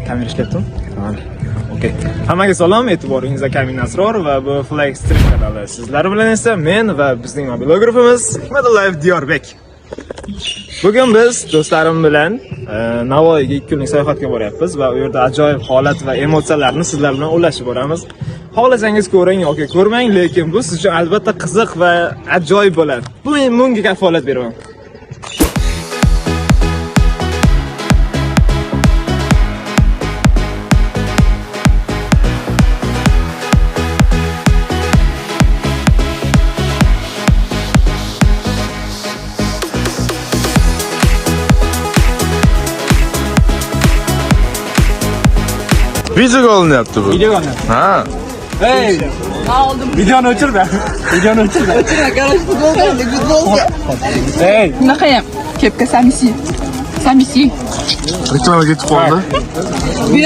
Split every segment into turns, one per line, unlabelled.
Kamera ishlayaptimi? Okey. Hammaga salom, e'tiboringizda Kamin Asror va bu Flex Stream kanali. Sizlar bilan esa men va bizning mobilografimiz Hikmatullayev Diyorbek. Bugun biz do'stlarim bilan Navoiyga 2 kunlik sayohatga boryapmiz va u yerda ajoyib holat va emotsiyalarni sizlar bilan ulashib boramiz. Xohlasangiz ko'ring yoki ko'rmang, lekin bu siz uchun albatta qiziq va ajoyib bo'ladi. Bu men bunga kafolat beraman.
Videoga olinyapti bu.
Videoga olinyapti.
Ha.
Hey! Videoni o'chirma. Videoni o'chirma.
Короче, futbolka, futbolka.
Hey!
Bunaqa ham kepka Samisi. Samisi.
Reklamaga ketib qoldi.
Bu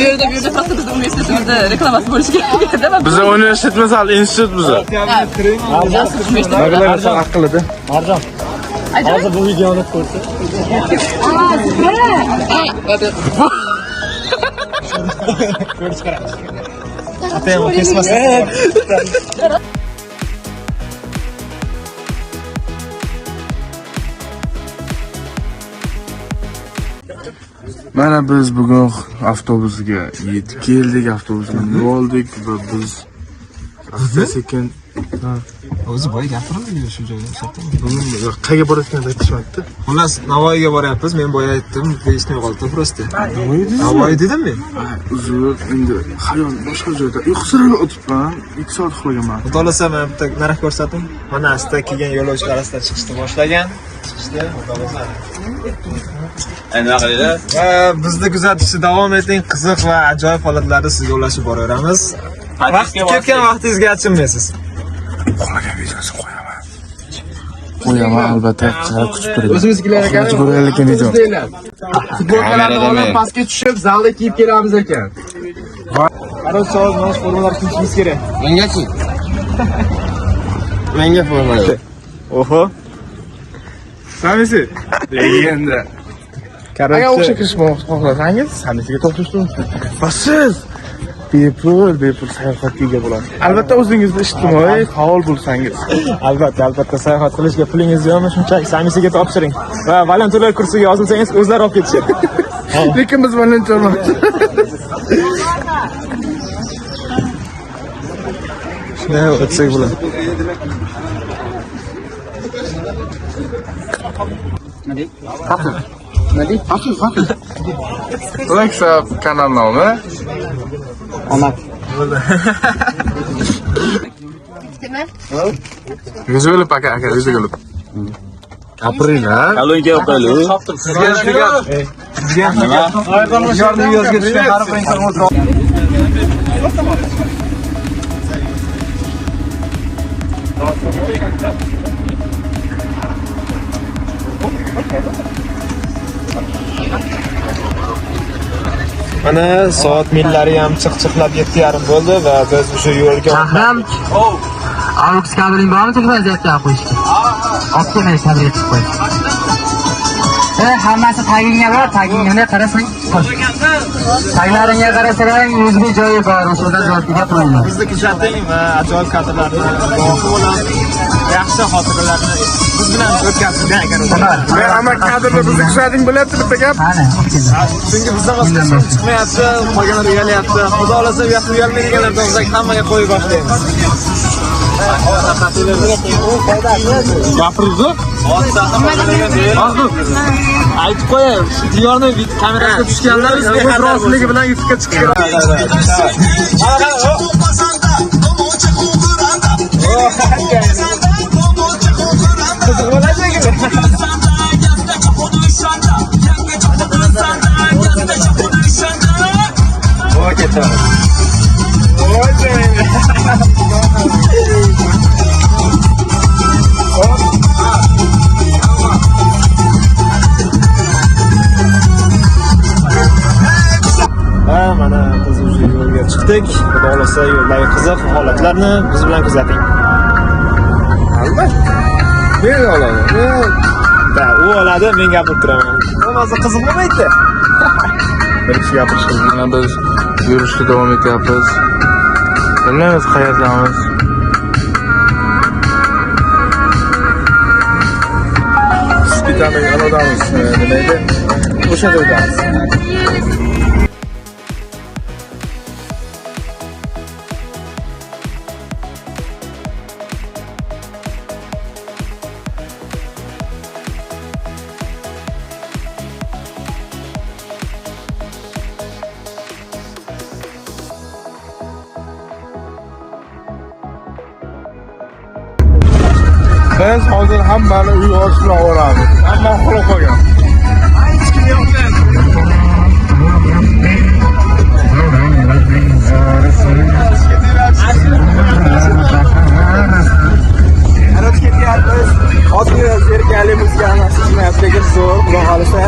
yerda просто bizni universitetimizda reklamasi bo'lishi kerak edi. Va
Biza universitet emas, hali institut biza.
Marjon.
Aqlida.
Ajoyib.
Bu videoni ko'rsa. Atayam kesmasin.
Mana biz bugun avtobusga yetib keldik, avtobusga minib oldik va biz asta sekin
O'zi boya gapirdi shu joyda.
bugun qayerga borayotganini aytishmabdi.
Xullas, Navoiyga boryapmiz. Men boya aytdim, eshitmay qoldi просто. Navoiy dedim men.
Uzr, endi xayol boshqa joyda. Uyqusirab o'tibman, 2 soat uxlaganman.
Xudo xohlasa mana bitta narx ko'rsating. Mana asta kelgan yo'lovchilar asta chiqishni boshlagan. Chiqishdi, xudo xohlasa. Va bizni kuzatishni davom eting. Qiziq va ajoyib holatlarni sizga ulashib boraveramiz. Vaqt ketgan vaqtingizga achinmaysiz.
Uxlagan videosini qo'yaman. Qo'yaman albatta, qarab kutib turing.
O'zimiznikilar ekan.
Oxirigacha ko'raylik video.
Futbolkalarni olib pastga tushib, zalda kiyib kelamiz ekan.
Короче, hozir mana shu formalar kiyishimiz kerak.
Mengachi? Menga forma yo'q.
Oho.
Samisi. Legenda.
Короче,
Agar o'sha kirishni xohlasangiz, Samisiga topshirish mumkin. Va siz bepul sayohatga ega bo'lasiz. Albatta o'zingizni ijtimoiy faol bo'lsangiz.
Albatta, albatta sayohat qilishga pulingiz yo'qmi, shunchaki Samisiga topshiring. Va volontyorlar kursiga yozilsangiz o'zlari olib ketishadi.
Lekin biz volontyor emas.
Shunday o'tsak bo'ladi.
Flex Up kanal nomi. Yuzi o'lib aka, aka, yuzi o'lib. Gapiring, ha?
Sizga tugab. Sizga ham tugab. Yorni yozga tushgan har bir inson o'z Mana soat millari ham chiq-chiqlab 7:30 bo'ldi va biz o'sha yo'lga
Bahram. Aux kabeling bormi telefon vaziyatga qo'yishga? Olib kelmay kabelga chiqib qo'y. Hammasi tagingga bor, tagingga bunday qarasang. Taglaringga qarasang, USB joyi bor, o'shadan joyiga qo'yinglar.
Bizni kuzating va ajoyib kadrlarni guvohi bo'lib, yaxshi xotiralarni biz bilan o'tkazing.
Men hamma kadrda bizni kuzating bo'lyapti bitta gap.
Qani, olib kelinglar.
Chunki bizdan boshqa hech kim chiqmayapti, qolganlar uyalyapti. Xudo xohlasa u yoqda uyalmaydiganlardan bo'lsak hammaga qo'yib boshlaymiz.
Gapirdi.
Aytib qo'yay, Diyorni kamerasiga tushganlar o'z roziligi bilan YouTube'ga chiqish kerak. Qiziq bo'ladi lekin. Va mana biz уже yo'lga chiqdik. Xudo xohlasa yo'ldagi qiziq holatlarni biz bilan kuzating.
Albatta. Men olaman. Men
Da, u oladi, men gapirib turaman. Bo'lmasa qiziq bo'lmaydi.
Bir kishi gapirish bilan biz yurishda davom etyapmiz. Bilmaymiz qayerdamiz. Spitaning anodamiz, nima edi? O'sha joydamiz. Biz hozir hammani uyg'otib bilan olamiz. Hamma uxlab qolgan.
Hech kim yo'q.
Короче, ketyapmiz. Ozgina zerikarli muzikani eshitmayapti, lekin zo'r, xudo xohlasa.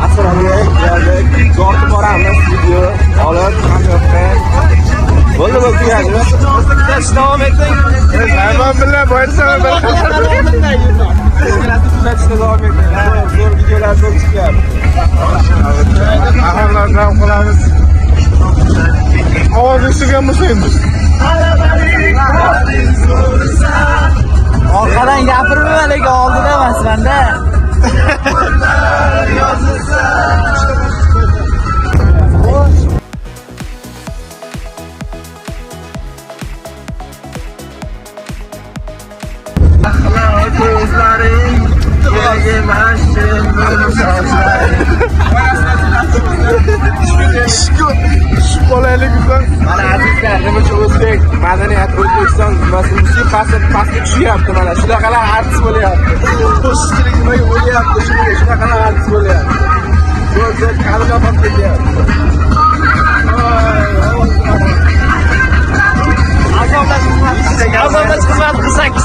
Asrorga keldik. Zortib boramiz, video olib, hamma yoqqa. Bo'ldi, bo'ldi, tugadi.
Bizni kuzatishda davom eting.
Hamma bilan boysa bir.
Bizni kuzatishda davom eting. Zo'r, zo'r videolar zo'r chiqyapti.
Ahvollar bilan qolamiz. Ovoz eshitilgan bo'lsa endi.
Orqadan gapirma, lekin oldida emasmanda.
Shu bolaylik bizdan
Mana azizlar, nima uchun o'zbek madaniyat O'zbekiston nimasi musiqasi pastga tushyapti mana. Shunaqalar artist bo'lyapti. Qo'shiqchilik nimaga bo'lyapti? Shunga shunaqalar artist bo'lyapti. Zo'r zo'r kadrlar past ketyapti.
Azoblash xizmati 48.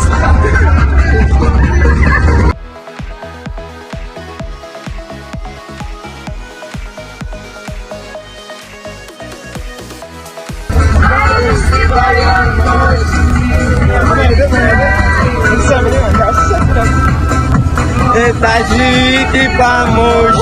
Tajiti pamush.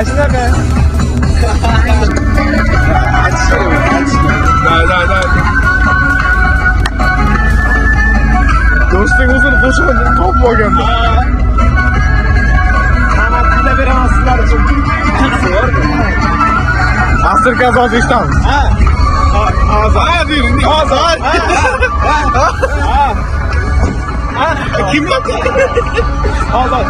Shunaqa.
Da da da. Do'sting o'zini qo'shig'ini topib olganda.
Hamma kuylab beraman sizlar uchun.
Asr kazoz eshitamiz.
Ha.
Hozir, hozir. Kim
Hozir.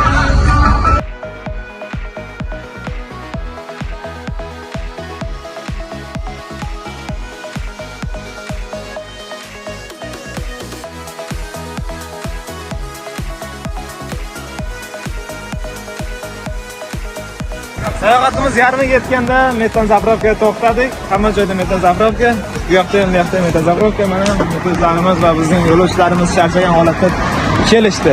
Sayohatimiz yarmiga yetganda metan zapravkaga to'xtadik. Hamma joyda metan zapravka. Bu yoqda ham, bu yoqda ham metan zapravka. Mana muxlislarimiz va bizning yo'lovchilarimiz charchagan holatda kelishdi.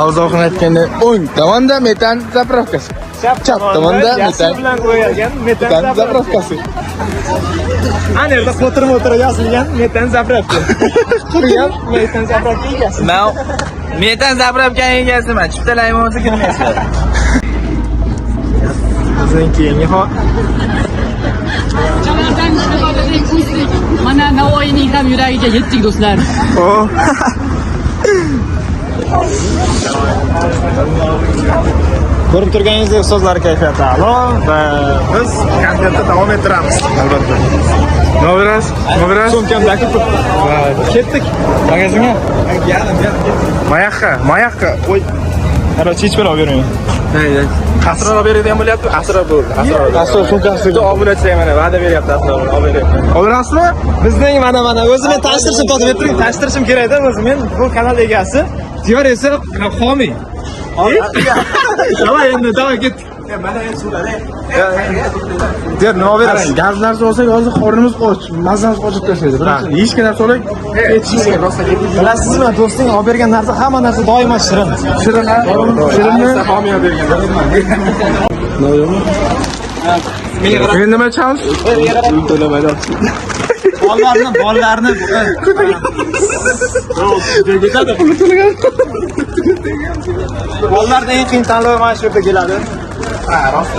Avzoqni aytganda o'ng tomonda metan zapravkasi.
Chap
Chap tomonda
yashil
metan
bilan bo'yalgan metan
metan
zapravkasi.
zapravkasi.
Ana yerda qo'tir mo'tir yozilgan metan zapravka. Qurgan metan zapravka egasi.
Men metan zapravkaning egasiman. Chiptalar bo'lmasa kirmaysizlar.
Bizning keyingi
Mana Navoiyning ham yuragiga yetdik do'stlar.
Oh. Ko'rib turganingizdek ustozlar kayfiyati a'lo va biz konsertda davom ettiramiz.
Albatta. Nima berasiz? Nima berasiz?
Sumkamdagi pul. Ketdik magazinga. Yarim, yarim ketdik.
Mayoqqa, mayoqqa. Voy.
Короче, hech biri olib bermayman.
Asror olib beradigan bo'lyapti. Asror bo'ldi. Asror.
Asror sumkasiga
Obunachilar mana va'da beryapti Asror olib beryapti.
Olib berasizmi?
Bizning mana o'zimni tanishtirishim totib turing, tanishtirishim kerak-da o'zim. Men bu kanal egasi, Diyor esa homiy. Давай endi, давай ketdik.
Mana endi surat.
Diyor nima berasiz?
Qarang, gaz narsa olsak hozir qornimiz och, mazamiz qochib tashlaydi. Birinchi yeyishga narsa olaylik.
Yetishishga rosa ketdik. Bilasizmi, do'sting olib bergan narsa hamma narsa doimo shirin.
Shirin, shirinmi?
Homiy olib bergan.
Endi nima ichamiz?
Bollarni Bollarni eng qiyin tanlovi mana shu yerda keladi. Ha, rost.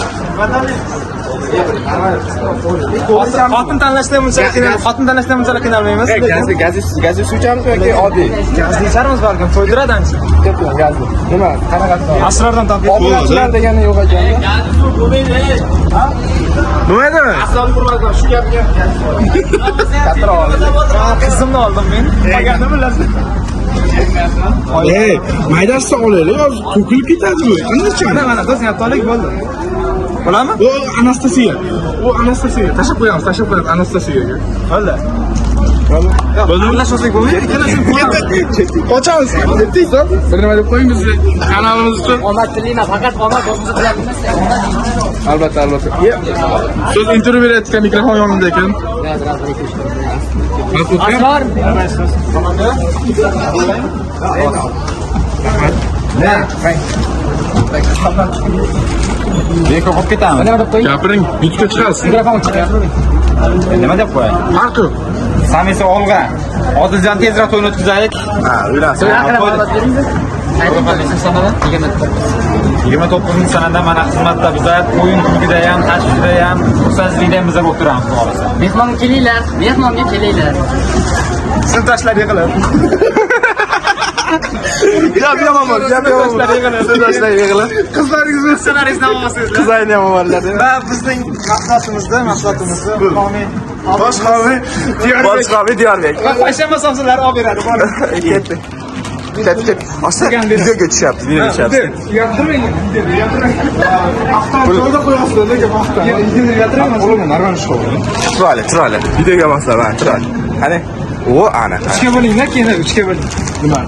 Xotin tanlashda bunchalik qiynal, xotin tanlashda bunchalik qiynalmaymiz.
Gazli suv ichamizmi yoki oddiy?
Gazli icharmiz balkim, to'ydiradi ancha.
Gazli. Nima? Qanaqasi?
Asrordan topib.
Obunachilar degani yo'q ekan.
Nima edi?
Shu gapga. Kattaroq oldim.
Qizimni oldim men. Qolganini bilasiz.
Ey, maydasini olaylik, hozir to'kilib ketadi bu. Qanday ichamiz?
Mana do'st, tolik bo'ldi. Bo'ladimi?
Bu Anastasiya. U Anastasiya. Tashlab qo'yamiz, tashlab qo'yamiz Anastasiyaga.
Bo'ldi. Bo'ldi. Aralashmasak bo'lmaydi. Ikkalasini qo'yamiz.
Qochamiz. Ketdik. Bir nima deb qo'ying bizni kanalimiz uchun.
Omad tilayman, faqat omad boshimizni tilaymiz.
Albatta, albatta. So'z intervyu berayotgan mikrofon yonida ekan.
Asror,
Beko qolib ketamiz.
nima deb qo'ying?
Gapiring, YouTube'ga chiqasiz.
Mikrofon chiqyapti.
Nima deb qo'yay?
Farqi yo'q.
Samisa olg'a. Odiljon tezroq to'yni o'tkazaylik. Ha, uylansin.
Aqrab ovoz bering. Ayting, sanada 29.
29 sanada mana xizmatda bizlar o'yin kulgida ham, tashvishda ham, xursandchilikda ham bizlar bo'lib turamiz, xudo xohlasa.
Mehmonga kelinglar, mehmonga kelinglar.
Sinfdoshlar yig'ilib.
Gap yomon bo'ldi, gap yomon bo'ldi. Sinfdoshlar yig'ilib.
Qizlaringizni
Ssenariyni olmasangizlar.
Qizlarni ham oladilar.
Va bizning mahsulotimizda, mahsulotimizda homiy
bosh homiy Diyorbek.
Bosh homiy Diyorbek.
Va payshanba somsalar olib beradi. Bo'ldi.
Ketdi. Ketdi, ketdi. Osta videoga tushyapti, videoga tushyapti.
Gapirmang, gapirmang. Avtomobilda qo'yasizlar, lekin vaqtda. Qo'limni normal ishlaydi.
Chiroyli, chiroyli. Videoga boslar, mana chiroyli. Qani? O, ana.
Uchga bo'linglar, keyin uchga bo'ling.
Nima?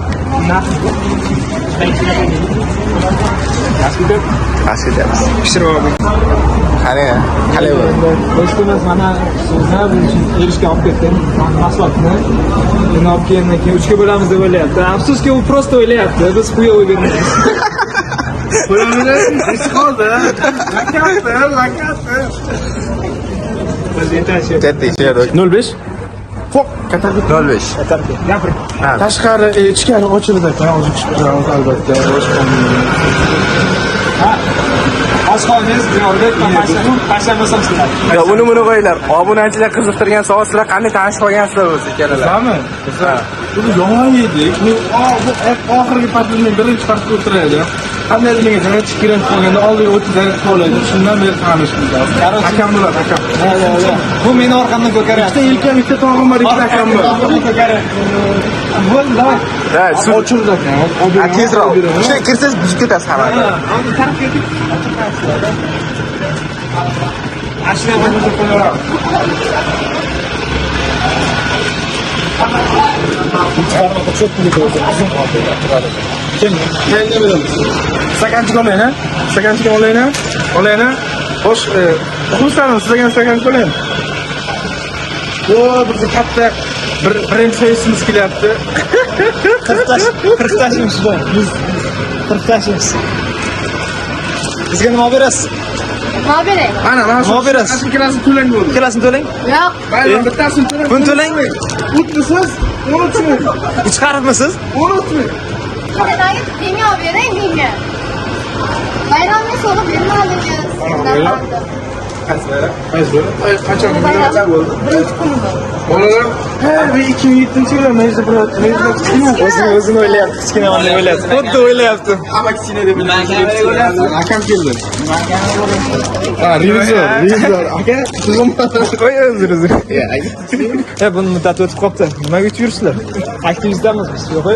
Pastga ketyapmiz.
Pishirib oldik.
Qani, qalay bo'ldi?
Do'stimiz mana sizni buning uchun erishga olib ketdim mahsulotni. Endi olib kelgandan keyin uchga bo'lamiz deb o'ylayapti. Afsuski, u prosta o'ylayapti. Biz xuyovi bermaymiz.
Qo'limni ish qoldi. Lakatdi, lakatdi.
Biz yetash.
Ketdik, shu
05. Foq, katta
05.
Gapiring.
Tashqari, ichkari ochiladi ekan, hozir tushib turamiz albatta. Bosh
Och qoldingiz, Diyorbek va payshanba somsalar.
Yo, uni buni qo'yinglar. Obunachilar qiziqtirgan savol, sizlar qanday tanishib qolgansizlar o'zi ikkalalar?
Bizami? Bizlar buni yomon yedik. Men bu oxirgi paytda birinchi paytda o'tiraydi. Qandaydir menga zaryadchi kerak bo'lganda oldiga o'tib zaryad qo'yadi. Shundan beri tanishmiz. Akam bo'ladi, akam.
Bu meni orqamdan ko'karyapti.
Ikkita yelkam, ikkita tog'im bor, ikkita akam bor.
Orqamdan ko'karyapti. Bo'ldi, давай.
Ha, suv
Ochildi ekan.
Ha, tezroq. Shunday kirsangiz buzib ketasiz hammani.
Stakanchik olayin, ha? Stakanchik olayin, ha? Olayin, ha? Xo'sh, xususan sizlarga ham stakanchik olayin. O, bizga katta bir birinchi face'imiz kelyapti.
Qirqtashimiz bor. Biz qirqtashimiz. Bizga nima olib berasiz?
Nima beray?
Mana, mana shu.
Nima berasiz?
Shu ikkalasini to'lang bo'ldi.
Ikkalasini to'lang.
Yo'q.
Mayli, bittasini to'lang.
Buni to'lang.
O'tmisiz? Unutmang.
Uch harfmisiz?
Unutmang.
Menga menga olib bering, menga. Bayramni so'rab bermadingiz.
Qaysi bayram? Qachon?
Bayram bo'ldi. Birinchi kuni bo'ldi.
Bolalar, ha, bu 2007-yilda mezda bir mezda kichkina.
O'zini o'ylayapti, kichkina deb o'ylayapti. Xuddi o'ylayapti.
Hamma kichkina deb
Akam keldi. Ha, revizor, revizor. Aka, tuzum.
Qo'y o'zini o'zi. Ya buni muddati o'tib qolibdi. Nimaga uchib yuribsizlar? Aktivistamiz biz, yo'q?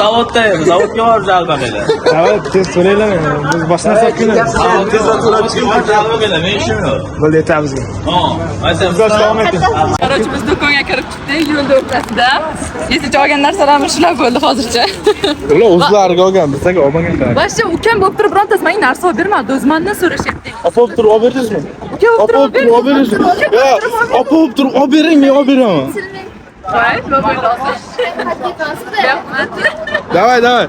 Zavodda, zavodga borib jalba qilinglar.
Давай, tez to'langlar. Biz boshqa narsa olib kelamiz.
Tezroq to'lab chiqing.
Jalba qilinglar, men ishim yo'q.
Bo'ldi, yetadi bizga.
Ha, aytsam,
Biz davom eting.
Короче, biz do'konga kirib chiqdik yo'lda o'rtasida. Esiga olgan narsalarimiz shular bo'ldi hozircha.
Ular o'zlariga olgan, bizga olmaganlar.
Вообще ukam bo'lib turib birontasi menga narsa olib bermadi. O'zi mandan so'rashyapti.
Opa bo'lib turib olib berdingizmi?
Uka bo'lib
Opa
turib
bo'lib turib olib berdingizmi? Ya, opa bo'lib turib olib bering, men olib beraman.
Voy, nima bo'ldi hozir?
Rahmat.
Давай, давай.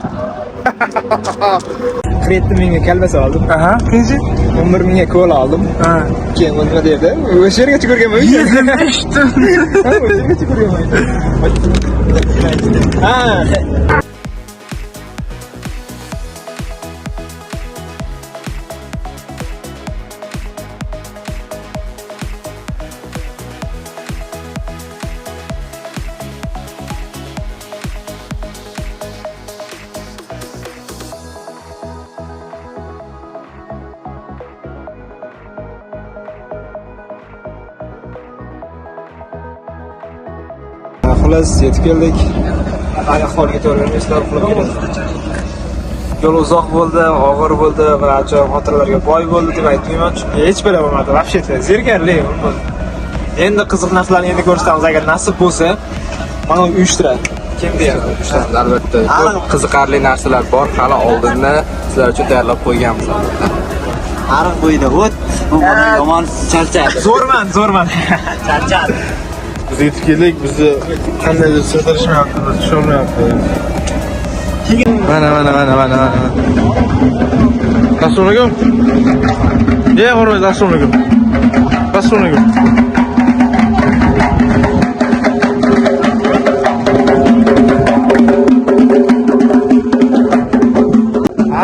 47 mingga kolbasa oldim.
Aha, keyinchi?
11 mingga kola oldim.
Ha.
Keyin nima deydi? O'sha yergacha ko'rganman.
Yedim, ichdim.
Ha, o'sha yergacha ko'rganman. Ha. Xullas, yetib keldik. Ahvolga to'g'ri kelmaysizlar, uxlab ketasiz. Yo'l uzoq bo'ldi, og'ir bo'ldi va ajoyib xotiralarga boy bo'ldi deb aytmayman, chunki hech biri bo'lmadi. Вообще zerikarli bo'ldi. Endi qiziq narsalarni endi ko'rsatamiz agar nasib bo'lsa. Mana uyushtiradi. Kim deyadi? Uyushtiradi.
Albatta, ko'p qiziqarli narsalar bor, hali oldinda sizlar uchun tayyorlab qo'yganmiz albatta.
Ariq bo'yida o't, bu bola yomon charchadi.
Zo'rman, zo'rman.
Charchadi.
Biz yetib keldik, bizni qandaydir sig'dirishmayapti, biz tusholmayapti. Mana, mana, mana, mana, mana. Assalomu alaykum. Ey, qo'rmaydi, assalomu alaykum. Assalomu alaykum.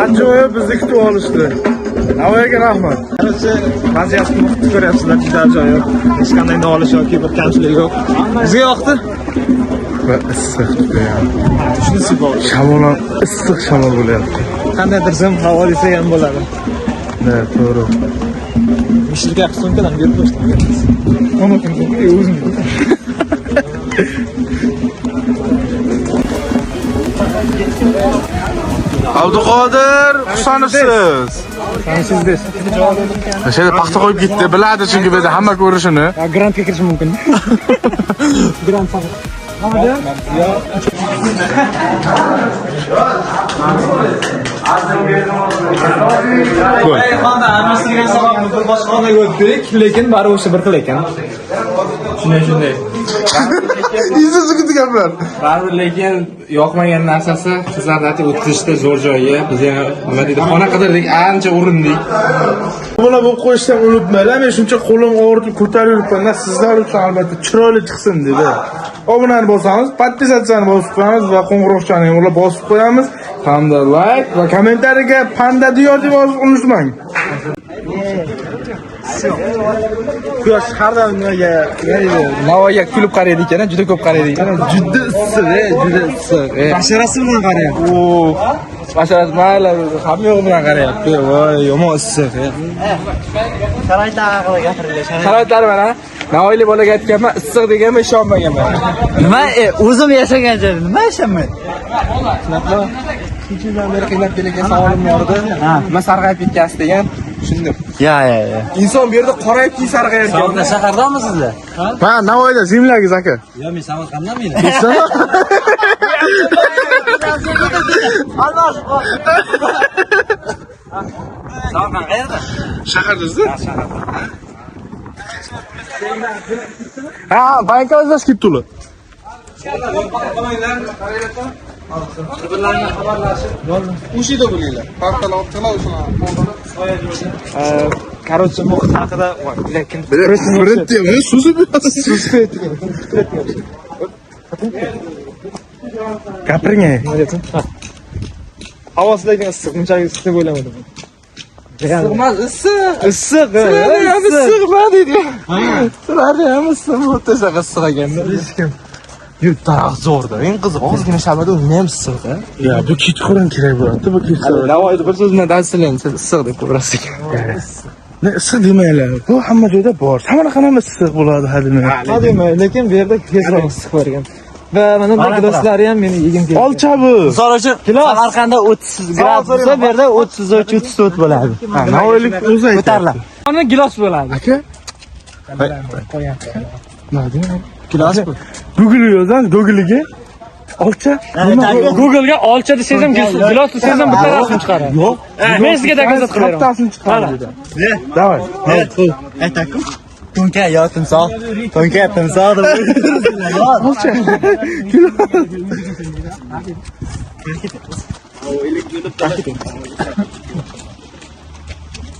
Ajoyib bizni kutib olishdi. Navoiyga rahmat.
Короче, vaziyatni ko'ryapsizlar, juda ajoyib. Hech qanday nolish yoki bir kamchilik yo'q. Bizga yoqdi.
Va issiq judayam.
Shunisi bor.
Shamol ham issiq shamol bo'lyapti.
Qandaydir zim havo desa ham bo'ladi.
Да, to'g'ri.
Mishilga sumkadan berib qo'yishdi. Uni kim o'zim.
Abduqodir Husanovsiz.
Tanishsiz.
O'sha yerda paxta qo'yib ketdi, biladi chunki bu yerda hamma ko'rishini.
Grantga kirish mumkin. Grant sabab. Xona almashtirgan sababli bir boshqa xonaga o'tdik, lekin baribir o'sha bir xil ekan.
Shunday, shunday.
Yuzi sukut gaplar.
Baribir lekin yoqmagan narsasi qizlarni o'tkazishda zo'r joyi. Biz yana nima deydi, xona qidirdik, ancha urindik.
Obuna bo'lib qo'yishdan unutmanglar. Men shuncha qo'lim og'ritib ko'tarib yuribman, sizlar uchun albatta chiroyli chiqsin dedi. Obunani bosamiz, podpisatsiyani bosib qo'yamiz va qo'ng'iroqchani ham ular bosib qo'yamiz. Hamda like va kommentariyaga Panda Diyor deb yozib unutmang.
Quyosh har doim nimaga, Navoiyga kulib qaraydi ekan, juda ko'p qaraydi ekan. Juda issiq, juda issiq.
Basharasi bilan qarayapti.
Basharasi mayli, hamma yo'q bilan qarayapti. Voy, yomon issiq.
Sharoitlar haqida gapiringlar.
Sharoitlari mana Navoiylik bolaga aytganman, issiq deganman, ishonmaganman.
Nima, o'zim yashagan joyda nima ishonmaydi?
Shuncha yildan beri qiynab kelayotgan savolim bor edi. Nima sarg'ayib ketgansiz degan, tushundim.
Ya, ya, ya.
Inson bu yerda qorayib keyin sarg'ayar ekan.
Shahardamisizlar?
Ha, Navoiyda zemlyagiz aka.
Yo, men Samarqanddanman. Samarqand qayerda?
Shahardasiz? Ha, bankka o'zlash ketdi ular. O'shida bo'linglar. Paxtalar olib chiqinglar, o'shani.
Короче, muhit haqida, voy, lekin
So'zib Gapiring.
Nima deyapsan? Havosi lekin issiq, bunchalik issiq deb o'ylamadim.
Issiq, issiq.
Issiq,
Sizlarni ham issiq nima deydi? Sizlarni ham issiq, o'rtacha issiq ekanda.
Hech kim.
Yo'q, daraxt zo'rda. Eng qiziq, ozgina shabada uni ham issiq.
Ya, bu kechqurun kerak bo'ladi, bu kechqurun.
Navoiyda bir so'z bilan dasturlang, siz issiq deb ko'rasiz ekan.
Ne issiq demanglar. Bu hamma joyda bor. Samarqand ham issiq bo'ladi hademay.
Ha demay, lekin bu yerda tezroq issiq bor ekan. Va mana bu giloslari ham meni yegim keldi.
Olcha bu.
Misol uchun Samarqandda 30 gradus bo'lsa, bu yerda 33-34 bo'ladi.
Ha, Navoiylik o'zi aytadi.
Ko'tariladi.
Uni gilos bo'ladi.
Aka.
Gilos bu.
Google'ga yozamiz, Google'ga. Olcha.
Google'ga olcha desangiz ham, gilos desangiz ham bitta rasm chiqaradi.
Yo'q.
Men sizga доказать qilib beraman.
Qattasini chiqaradi. Давай.
Aytaku. To'nka yo timsoh. To'nka timsoh deb.
Olcha.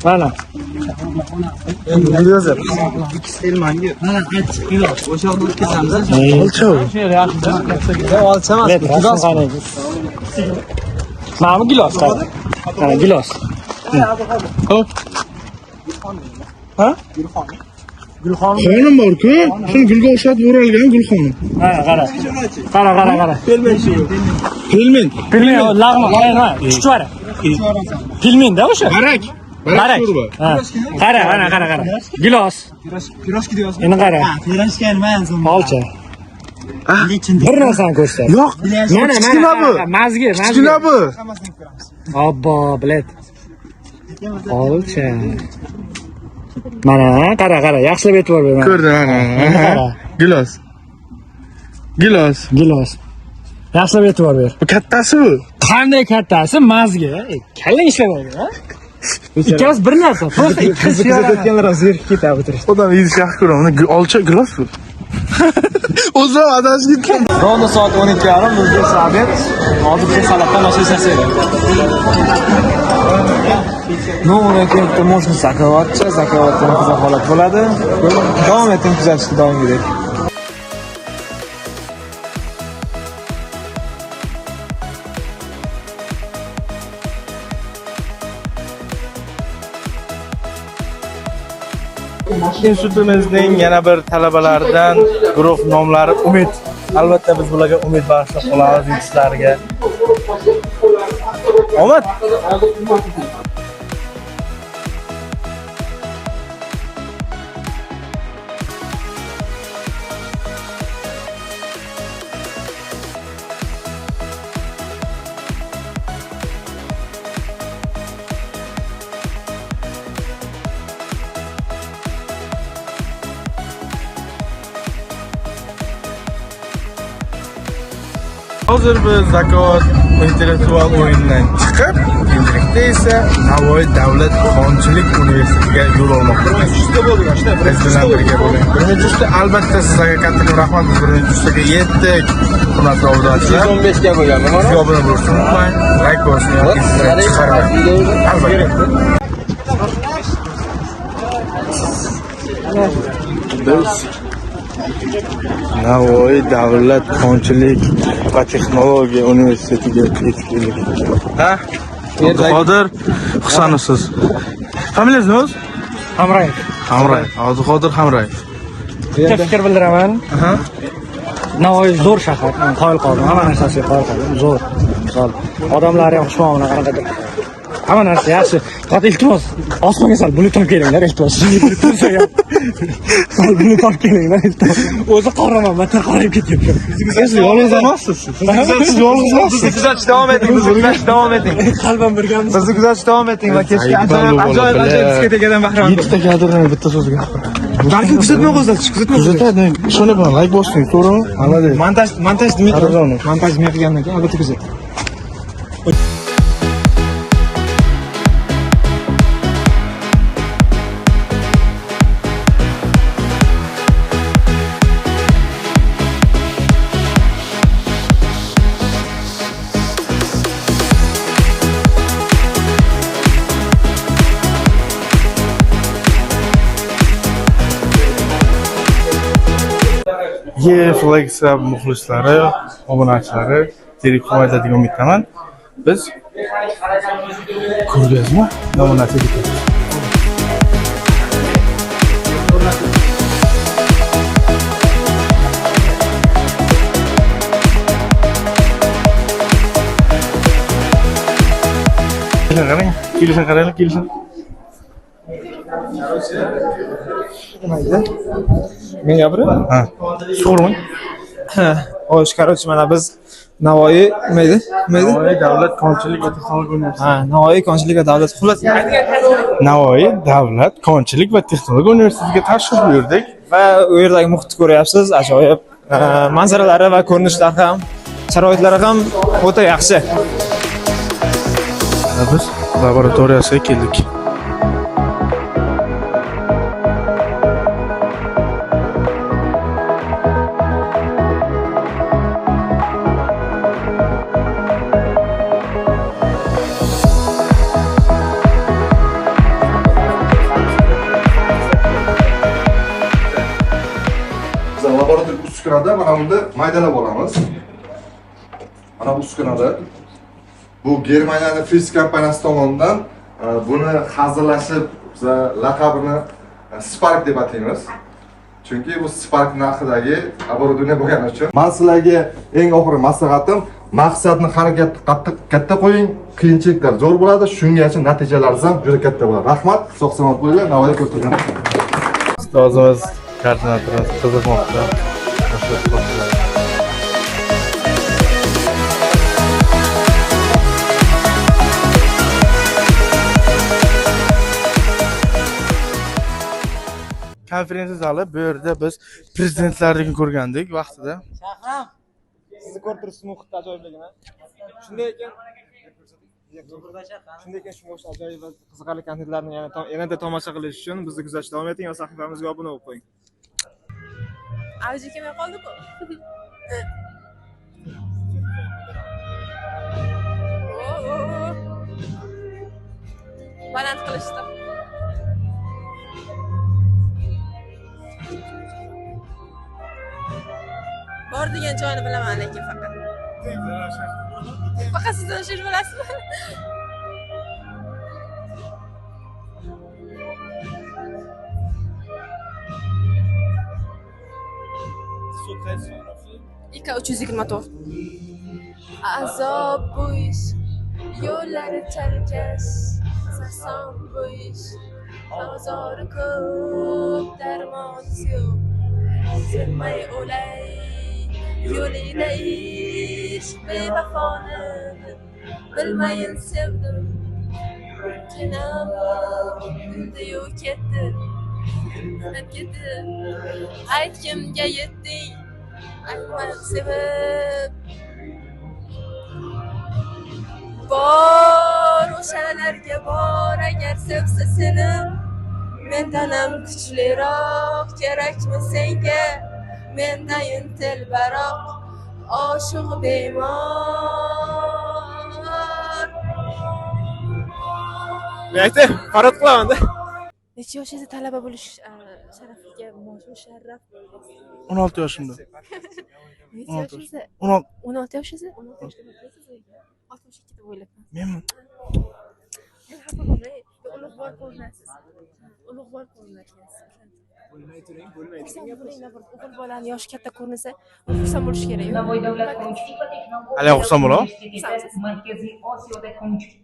Mana.
Videosi.
Olcha. Olcha emas. Mana bu gilos qara. Mana gilos. Hop. Ha? Gulxon.
Xonim bor-ku. Shuni gulga o'xshatib o'ralgan gulxonim.
Mana qara. Qara, qara, qara.
Pelmen.
Pilmen, lag'mon, qara, chuchvara. Pilmen-da o'sha.
Barak.
Barak.
sho'rva.
Ha. Qara, mana qara, qara. Gilos.
Piroshki deyapsiz.
Endi qara. Olcha. Bir narsani ko'rsat.
Yo'q.
Mana,
Kichkina bu.
mana, mazgi, mazgi.
Kichkina bu.
Obbo, bilet. Olcha. Mana, qara, qara, yaxshilab e'tibor ber mana.
Ko'rdim ana.
Qara.
Gilos. Gilos.
Gilos. Yaxshilab e'tibor ber.
Bu kattasi bu.
Qanday kattasi? Mazgi. Kallang ishlamaydi, ha? Ikkalasi bir narsa. Просто
Bizni kuzatayotganlar ham zerikib ketadi o'tirishda.
Odam yeyishga haq ko'raman. Uni olcha gilos bu. O'zi ham adashib ketgan.
Ровно soat 12:30 bizga обед. Hozir biza salatdan boshqa narsa Ну, undan keyin bitta мощный zakovatcha, zakovatdan qiziq holat bo'ladi. Davom eting kuzatishda davom eting.
Institutimizning yana bir talabalaridan guruh nomlari Umid. Albatta biz bularga umid bag'ishlab qolamiz yutuqlarga. Omad. Hozir biz Zakovat intellektual o'yinidan chiqib, endilikda esa Navoiy davlat konchilik universitetiga yo'l olmoqdamiz. Biz bilan birga bo'ling. Birinchi uchta albatta sizlarga kattakon rahmat. Biz birinchi uchtaga yetdik. Hurmatli obunachilar.
115 ga bo'lganmi?
Bizga obuna bo'lishni unutmang, like bosishni yoki sizdan chiqarmang. Albatta. Biz Navoiy davlat konchilik va texnologiya universitetiga yetib keldik. Ha? Abduqodir Husanovsiz. Familiyangiz nima o'zi?
Hamroyev.
Hamrayev. Abduqodir Hamrayev.
Bitta fikr bildiraman.
Aha.
Navoiy zo'r shahar. Men qoyil qoldim. Hamma narsasiga qoyil qoldim. Zo'r. Misol, odamlari ham xushmuomala qanaqadir. Hamma narsa yaxshi. Faqat iltimos, osmonga sal bulut olib kelinglar, iltimos. Bulut bo'lsa ham. Sal bulut olib kelinglar, iltimos. O'zi qoraman, battar qorayib ketyapman.
Siz yolg'iz emassiz. Siz yolg'iz emassiz.
Bizni kuzatishda davom eting, bizni kuzatishda davom eting.
Qalban birgamiz.
Bizni kuzatishda davom eting va kechki ajoyib ajoyib ajoyib diskotekadan bahramand bo'ling.
Yettita kadrni bitta so'zga gapiradi.
Balki kuzatmay qo'yasiz, kuzatmay qo'yasiz.
Kuzatadi. Shuni bilan like bosing, to'g'rimi? Молодец.
Montaj nima
Arzon.
Montaj nima qilgandan keyin albatta kuzat.
Flex muxlislari, obunachilari terik qilmaydi degan umiddaman. Biz ko'rgazma namunasiga ketamiz. Qarang, kelishini qaranglar, kelishini.
Men gapiraman.
Ha. So'rmang.
Xo'sh, короче, mana biz Navoiy nima edi? Nima edi?
Navoiy davlat konchilik va texnologiya universiteti.
Ha, Navoiy konchilik va davlat. Xullas,
Navoiy davlat konchilik va texnologiya universitetiga tashrif buyurdik.
Va u yerdagi muhitni ko'ryapsiz, ajoyib manzaralari va ko'rinishlari ham, sharoitlari ham o'ta yaxshi.
Biz laboratoriyasiga keldik.
Laborator uskunada mana bunda maydalab olamiz. Mana bu uskunada. Bu Germaniyaning Fis kompaniyasi tomonidan buni hazırlashib, biza laqabini Spark deb ataymiz. Chunki bu Spark narxidagi оборудование bo'lgani uchun. Men sizlarga eng oxirgi maslahatim, maqsadni harakatni qattiq katta qo'ying, qiyinchiliklar zo'r bo'ladi, shunga yarasha natijalaringiz ham juda katta bo'ladi. Rahmat, sog' salomat bo'linglar, Navoiyda ko'rishguncha.
Ustozimiz koordinatorimiz qiziqmoqda. Konferensiya zali, bu yerda biz prezidentlarni ko'rgandik vaqtida.
Sizni ko'rib turibsiz muhitda ajoyibligini. Shunday ekan, shunga o'xshash ajoyib va qiziqarli kontentlarni yanada tomosha qilish uchun bizni kuzatishda davom eting va sahifamizga obuna bo'lib qo'ying.
Avji kelmay qoldi-ku. Baland qilishdi. Bor degan joyini bilaman lekin faqat. Faqat sizdan shuni bilasizmi? IK 324. Azob bu ish, yo'llari chalkash, sarson bu ish, ozori ko'p, darmonisi yo'q. Sevmay o'lay, yo'lida ish, bevafoni bilmayin sevdim. Kinam kuldi-yu ketdi, ketdi. Ayt kimga yetding? Aytma sevib. Bor o'shalarga bor, agar sevsa seni, mendan ham kuchliroq kerakmi senga? Mendayin telbaroq oshiq bemor.
Men aytay, farod qilaman-da.
Necha yoshingizda talaba bo'lish sharafiga musharraf bo'ldingiz?
16 yoshimda.
Necha yoshingizda? 16 yoshingizda? 16 yoshda bo'lasiz. 62 deb o'ylabman.
Menmi?
Xafa bo'lmang, ulug'vor ko'rinasiz. Ulug'vor ko'rinasiz.
Bo'lmay turing, bo'lmay
turing. O'g'il bolani yoshi katta ko'rinsa, xursand bo'lish kerak.
Navoiy davlat konchilik va texnologiya
Hali xursand bo'laman.
Markaziy Osiyoda konchilik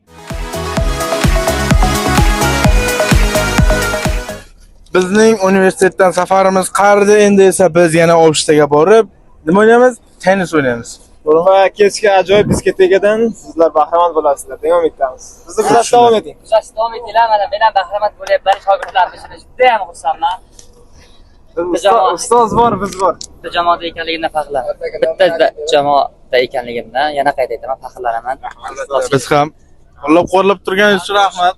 Bizning universitetdan safarimiz qardi, endi esa biz yana Oltishtaga borib, nima o'ynaymiz? Tennis o'ynaymiz.
Va kechki ajoyib diskotekadan sizlar bahramand bo'lasizlar degan umiddamiz. Bizni kuzatishda davom eting.
Kuzatishda davom etinglar. Mana men ham bahramand bo'lyapman, shogirdlarim ichida juda ham xursandman.
Ustoz bor, biz bor.
Bitta jamoada ekanligimdan faxrlanaman. Bitta jamoada ekanligimdan yana qayta aytaman, faxrlanaman.
Biz ham qo'llab-quvvatlab turganingiz uchun rahmat.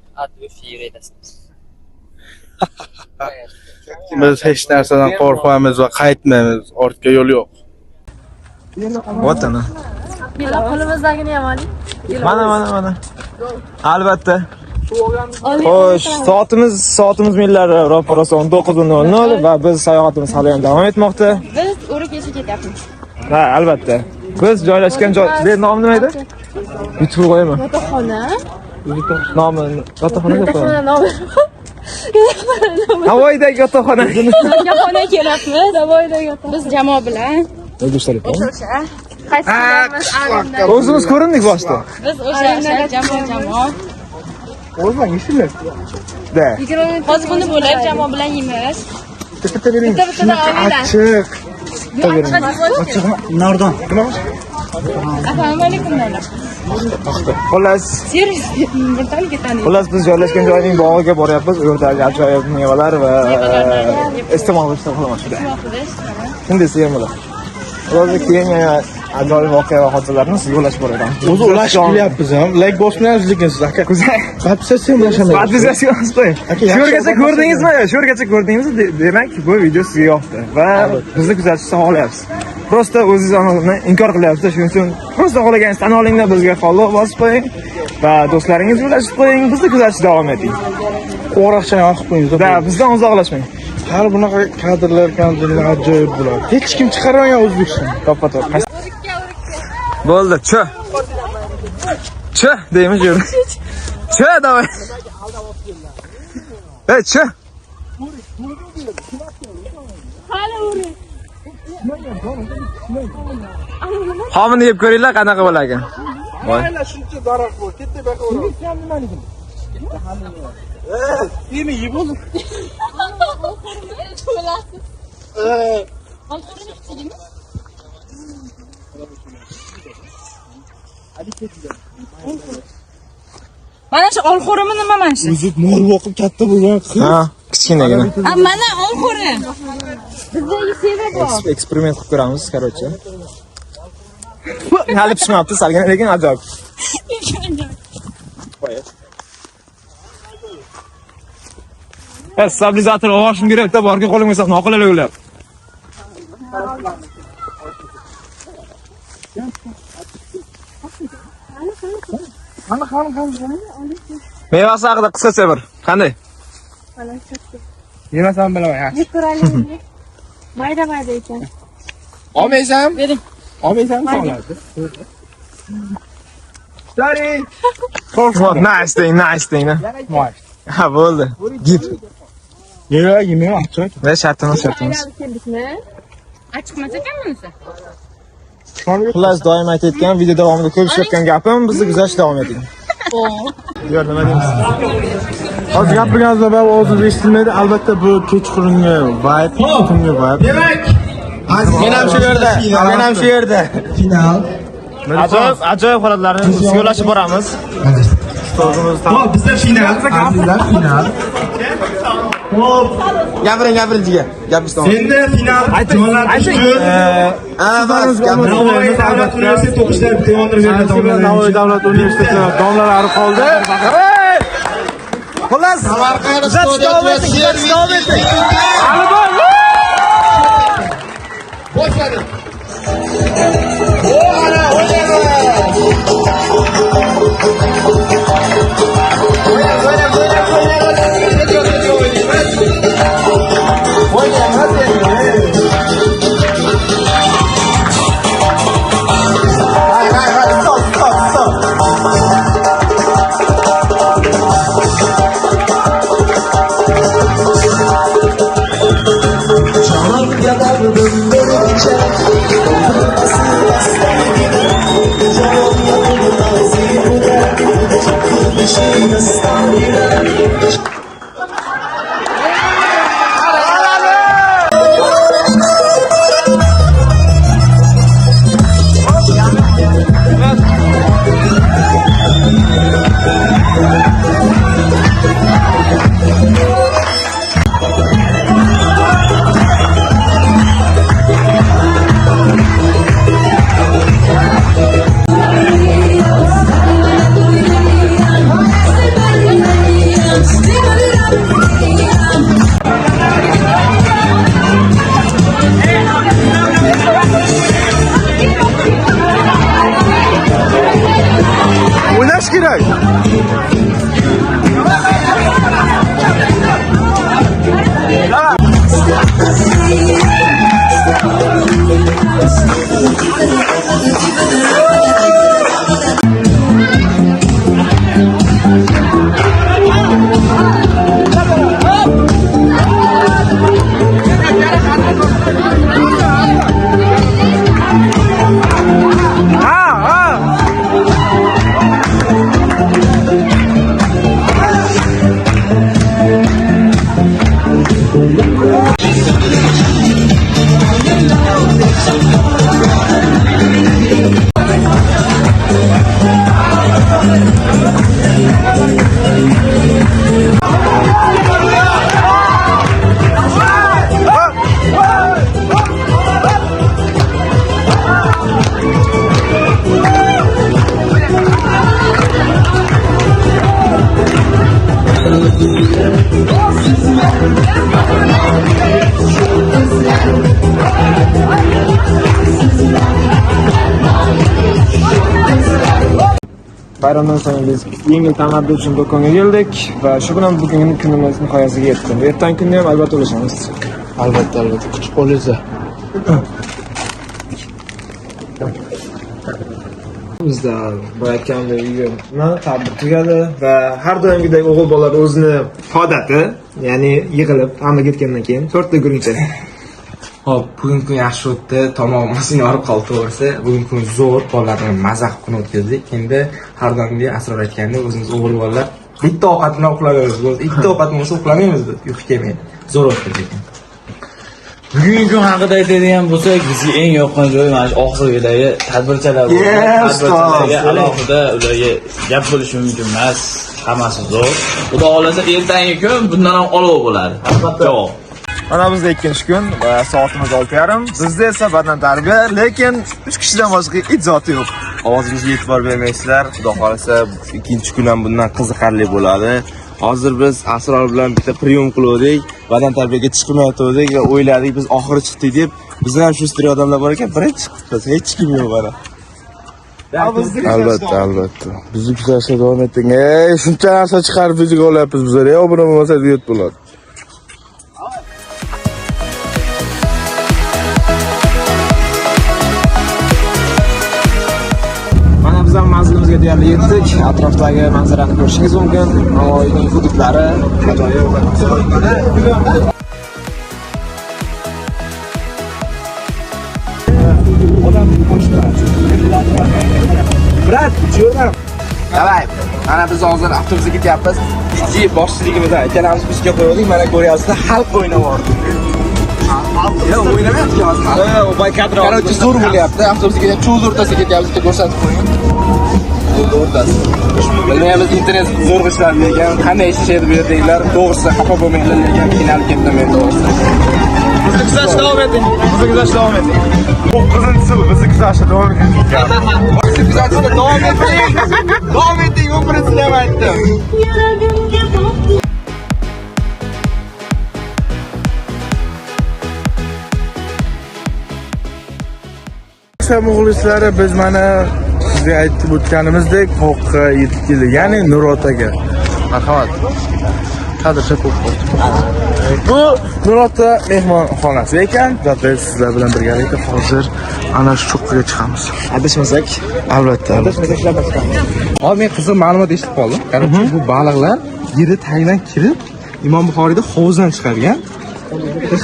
Biz hech narsadan qo'rqmaymiz va qaytmaymiz. Ortga yo'l yo'q.
Vatana.
Qo'limizdagini ham oling.
Mana mana mana. Albatta. Xo'sh, soatimiz millari ro'parasi 19:00 va biz sayohatimiz hali ham davom etmoqda.
Biz O'rikesha ketyapmiz.
Ha, albatta. Biz joylashgan joy, bu nomi nima edi? YouTube qo'yaman.
Yotoqxona.
Nomi yotoqxona deb qo'yaman.
Yotoqxona nomi.
Navoiydagi yotoqxona.
Yotoqxona kelyapmiz. Navoiydagi yotoqxona. Biz jamoa bilan. O'sha. Qaysi
O'zimiz ko'rindik boshda.
Biz o'sha jamoa.
O'zing eshitma.
Da.
Hozir buni bo'lib jamoa bilan yeymiz.
Bitta bering.
Bitta-bittadan olinglar.
Achchiq.
Bitta bering.
Nordon.
Assalomu alaykum do'stlar.
Xullas,
Servis birdaniga taniyman.
xullas biz joylashgan joyning bog'iga boryapmiz. U yerdagi ajoyib mevalar va iste'mol qilishni xohlamoqda. Shunday desa ham bo'ladi. Hozir keyin yana ajoyib voqea va hodisalarni sizga ulashib boramiz.
O'zi ulashib kelyapmiz ham. Like bosmayapsiz lekin siz aka. Podpisatsiya ham ulashamiz.
Podpisatsiya bosib qo'ying. Shu yergacha ko'rdingizmi? Shu yergacha ko'rdingizmi? Demak, bu video sizga yoqdi va bizni kuzatishni xohlayapsiz. Prosta o'zingiz inkor qilyapsiz, shuning uchun prosta xohlaganingizni tan olinglar, bizga follow bosib qo'ying va do'stlaringizga ulashib qo'ying, bizni kuzatishda davom eting.
Qo'ng'iroqchani yoqib qo'ying.
Da, bizdan uzoqlashmang.
Har bunaqa kadrlar kadrlar ajoyib bo'ladi. Hech kim chiqarmagan O'zbekiston.
To'ppa-to'g'ri. Bo'ldi, cho. Cho deymiz yur. Cho, давай. Ey, cho. Xomini yeb ko'ringlar qanaqa bo'lar ekan. Voy.
Mayli shuncha daraxt bor. Ketdi bu yoqqa o'rab. Nimaligini? Yemi yeb o'zim.
Mana shu olxo'rimi nima mana shu?
O'zi mol boqib katta bo'lgan qiz.
Ha, kichkinagina.
Ha, mana olxo'ri.
Bizdagi seva bor.
Eksperiment qilib ko'ramiz, короче. Hali pishmabdi, salgina, lekin ajoyib. Stabilizator olishim kerak, bitta borki qo'limga solib noqulay o'lyapti. Mevasi haqida qisqacha bir. Qanday?
Yemasam bilaman, yaxshi.
Yeb ko'raylik. Mayda mayda ekan.
Olmaysan? Bering. Olmaysan soladi. Sorry.
Nice thing, nice thing.
Nice.
Ha, bo'ldi. Git.
Yo'q, yemayman, achchiq.
Va shartimiz, shartimiz.
Keldikmi?
Achchiqmas ekan bunisi.
Xullas, doim aytayotgan, video davomida ko'p ishlatgan gapim, bizni kuzatishda davom eting. Yor, nima deymiz?
Hozir gapirgan sabab og'zimda eshitilmaydi. Albatta bu kechqurungi vibe, tungi vibe.
Demak, men ham shu yerda. Men ham shu yerda.
Final.
Ajoyib, ajoyib holatlarni yo'lashib boramiz.
Xo'p, bizda final.
Azizlar, final.
Xo'p, gapiring, gapiring jigar. Gapirishdan.
Endi final jo'natish uchun
Navoiy davlat universiteti o'quvchilari bitta yondirib beradi.
Navoiy davlat universiteti domlalari qoldi.
Xullas, kuzatishda davom eting, kuzatishda davom eting.
Boshladi. O, ana, o'ynaymiz. O'ynaymiz, o'ynaymiz, o'ynaymiz, o'ynaymiz. O'ynaymiz endi. Hay, hay, hay, stop, stop, stop.
O'ynash kerak.
Bayramdan so'ng biz yengil tamaddi uchun do'konga keldik va shu bilan bugungi kunimiz nihoyasiga yetdi. Ertangi kunni ham albatta ulashamiz.
Albatta, albatta kutib qolinglar.
Bizda boya aytgandek uyga nima tadbir tugadi va har doimgidek o'g'il bolalar o'zini odati, ya'ni yig'ilib hamma ketgandan keyin to'rtta guruhcha.
Xo'p, bugungi kun yaxshi o'tdi. Tomog'imiz yorib qoldi to'g'risi. Bugungi kun zo'r, bolalar bilan maza qilib kun o'tkazdik. Endi har doimgidek Asror aytgandek, o'zimiz o'g'il bolalar bitta ovqat bilan uxlamaymiz. Biz ikkita ovqat bo'lmasa uxlamaymiz biz, uyqu kelmaydi. Zo'r o'tdi lekin.
Bugungi kun haqida aytadigan bo'lsak, bizga eng yoqqan joyi mana shu Oqsoydagi tadbirchalar bo'ldi. Tadbirchalarga alohida ularga gap bo'lishi mumkin emas. Hammasi zo'r. Xudo xohlasa ertangi kun bundan ham olov bo'ladi. Javob.
Mana bizda ikkinchi kun va soatimiz 6:30. Bizda esa badan tarbiya, lekin 3 kishidan boshqa hech zoti yo'q.
Ovozimizga e'tibor bermaysizlar. Xudo xohlasa ikkinchi kun ham bundan qiziqarli bo'ladi. Hozir biz Asror bilan bitta priyom qiluvdik. Badan tarbiyaga chiqmayotgandik va o'yladik biz oxiri chiqdik deb. Bizda ham shu stil odamlar bor ekan, birinchi chiqibmiz, hech kim yo'q mana.
Albatta, albatta. Bizni kuzatishda davom eting. Ey, shuncha narsa chiqarib videoga olyapmiz bizlar. Ey, obuna bo'lmasa uyat bo'ladi.
Mana biz ham manzilimizga deyarli yetdik. Atrofdagi manzarani ko'rishingiz mumkin. Navoiyning hududlari ajoyib.
Davay, mana biz hozir avtobusga ketyapmiz. DJ boshchiligimizdan ikkalamiz busga qo'ydik. Mana ko'ryapsizlar, xalq o'ynayapti. Yo'q, o'ynamayapti hozir. Короче, zo'r bo'lyapti. Avtobusga ketyapmiz, cho'l o'rtasiga ketyapmiz, bitta ko'rsatib qo'ying. Cho'l o'rtasi. Bilmaymiz, internet zo'r ishlardi ekan, qanday ishlaydi bu yerdagilar. To'g'risi xafa bo'lmanglar, lekin qiynalib ketdim men to'g'risi.
Bizni kuzatishda davom eting. Bizni kuzatishda davom eting.
9-yil bizni kuzatishda davom eting.
Bizni kuzatishda davom eting. Davom eting, 11-yil ham aytdim.
Muxlislari, biz mana sizga aytib o'tganimizdek qo'qqa yetib keldik, ya'ni Nurotaga. Marhamat. Kadrcha ko'p bo'ldi. Bu Nurota mehmonxonasi ekan. Va biz sizlar bilan birgalikda hozir ana shu cho'qqiga chiqamiz.
Adashmasak,
Albatta, albatta.
adashmasak shular chiqamiz.
Hozir men qiziq ma'lumot eshitib qoldim. Короче, bu baliqlar yerda tagidan kirib, Imom Buxoriyda hovuzdan chiqargan.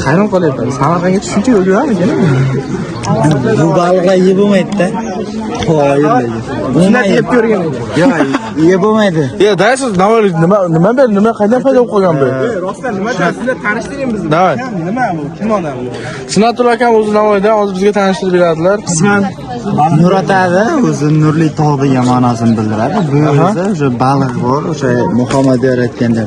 Hayron qolyapman. Samarqandga shuncha yo'l yurarmikan?
Bu baliqlar yeb bo'lmaydi-da. Qoyil.
Shunday yeb ko'rgan ekan.
Yo'q, yeb bo'lmaydi.
Ya, daysiz Navoiy nima nima ber, nima qaydan paydo bo'lib qolgan bu?
Rostdan nima sizlar tanishtiring bizni.
Davay.
Nima bu? Kim odam bu?
Sinatul akam o'zi Navoiydan hozir bizga tanishtirib beradilar.
Nurotada o'zi nurli tog' degan ma'nosini bildiradi. Bu esa o'sha baliq bor, o'sha Muhammad yaratganda